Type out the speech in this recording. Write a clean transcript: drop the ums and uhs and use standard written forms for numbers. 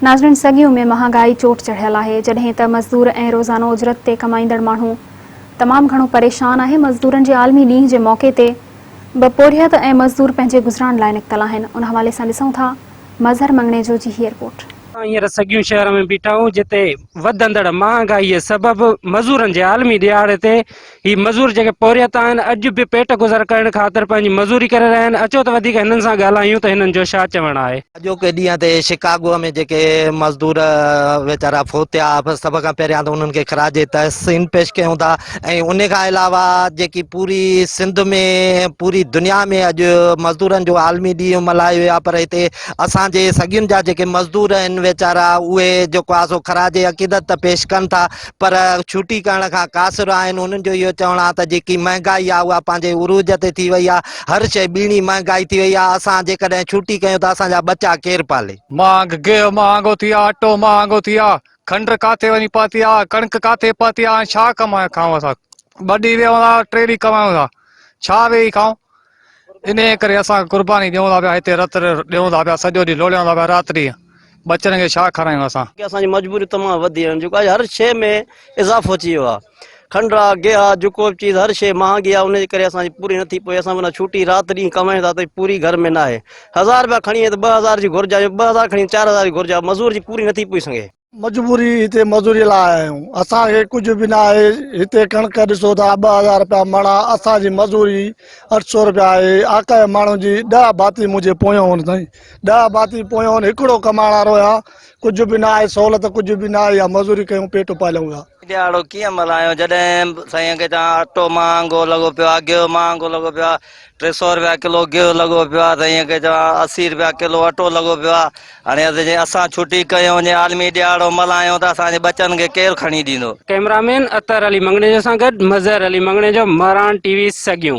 ناظرين سڳيون ۾ مهانگائي چوٽ چڙهيل آهي جڏهن ته مزدور ۽ روزانو اجرت تي ڪمائيندڙ ماڻهو تمام گهڻو پريشان آهي مزدورن جي عالمي ڏينهن جي موقعي تي به پورهيت ۽ مزدور پنهنجي گذران لاء نڪتل آهن ان حوالي سان ڏسون ٿا مظهر مڱڻيجو جي هي رپورٽ. اسان هينئر سڳيون شهر ۾ بيٺا آهيون جتي وڌندڙ مهانگائي سبب مزورن جي عالمي ڏهاڙي تي هي مزور جيڪي پورهيت آهن اڄ به پيٽ گذر ڪرڻ خاطر پنهنجي مزوري ڪري رهيا آهن اچو ته وڌيڪ هنن سان ڳالهايون ته هنن جو ڇا چوڻ آهي. اڄوڪي ڏينهن تي شڪاگو ۾ جيڪي مزدور ويچارا فوت ٿيا سڀ کان پهريان ته انهن کي خراج تحسين پيش ڪيون ٿا ۽ ان کان علاوه جيڪي پوري سنڌ ۾ پوري دنيا ۾ اڄ مزدورن جو عالمي ڏينهن ملهايو ويو آهي پر هتي اسان جي سڳين جا جيڪي مزدور آهن ويچارا اهي جيڪو آهي سو خراج عقيدت ته پيش ڪن ٿا پر ڇوٽي ڪرڻ کان قاصر آهن، انهن جو اهو چوڻ آهي ته جيڪي مهنگائي آهي اها پنهنجي عروج تي ٿي وئي آهي، هر شيء ٻيڻي مهنگائي ٿي وئي آهي، اسان جيڪڏهن ڇوٽي ڪيون ته اسان جا ٻچا ڪير پالي؟ مهانگ گيهه مهانگو ٿي آ، اٽو مهانگو ٿي آ، کنڊ ڪاٿي وڃي پهتي آ، ڪڻڪ ڪاٿي پهتي آ، هاڻي ڇا ڪمائي کائون اسان، ٻه ڏينهن ويهون ٿا، ٽي ڏينهن ڪمايون ٿا، ڇا ويهي کائون؟ انهيء ڪري اسان قرباني ڏيون ٿا پيا، هتي رت ڏيون ٿا پيا، سڄو ڏينهن لوڙيون ٿا پيا، رات ڏينهن ٻچن کي ڇا کارايون اسان. اسان جي مجبوريون تمام وڌي ويون آهن جيڪو اڄ هر شيء ۾ اضافو اچي ويو آهي کنڊ آهي گيهه آهي جيڪو به چيز هر شيء مهانگي آهي ان جي ڪري اسان جي پوري نٿي پوي اسان معنيٰ ڇوٽي رات ڏينهن ڪمايون ٿا ته پوري گهر ۾ ناهي هزار رپيا کڻي ته 2000 جي گهرج آهي 2000 کڻي 4000 جي گهرج آهي مزور جي پوري نٿي پوي سگهي. مجبوري هتي مزوري لاء آيا آهيون اسان کي ڪجهه به نه آهي هتي ڪڻڪ ڏسو ٿا 2000 رپيا مڻ آ اسان جي مزوري 800 رپيا آهي آڪهه ماڻهن جي ڏهه ڀاتي منهنجي پويان هن سائين ڏهه ڀاتي پويان هن هڪڙو ڪمائڻ وارو آهيان ڪجهه به نه آهي سهولت ڪجهه به نه آهي اها مزوري ڪيون پيٽ پاليون ٿا. ڏهاڙو ڪيئن ملهايون جڏهن سائين کي چوان اٽو مهانگو لڳو پيو آ گيهه مهانگو لڳو پيو آ 300 رپيا ڪلو گيهه لڳو پيو آ سائين کي چوان 80 رپيا ڪلو اٽو لڳو پيو آ هاڻي اسين جي اسان ڇٽي ڪيون جي عالمي ڏهاڙو ملهايون ته اسان جي ٻچن کي ڪير کڻي ڏيندو. ڪئميرا مين اطهر علي مڱڻيجو سان گڏ مظهر علي مڱڻيجو مهراڻ ٽي وي سڳيون.